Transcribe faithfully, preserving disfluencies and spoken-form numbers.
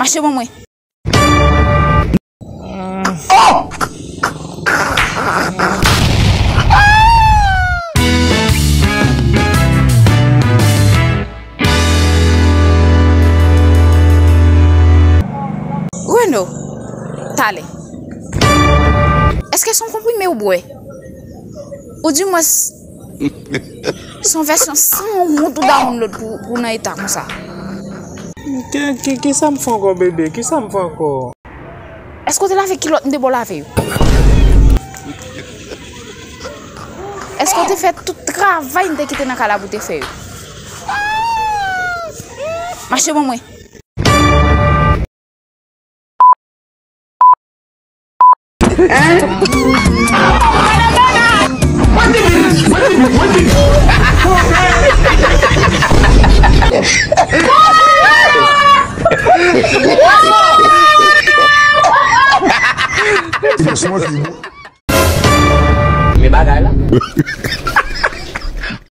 Mache ban mwen. Reno, talè. Èske se yon konprime ou bwè? Ou di mwen, se yon vèsyon sanwont ou download pou, pou nan eta konsa. Ki, ki, ki sa m fè ankò, bebe? Ki sa m fè ankò? Èske w te lave kilòt m te ba w lave yo? Èske w te fè tout travay m te kite nan kay la pou w te fè yo? Mache ban mwen. Men bagay la.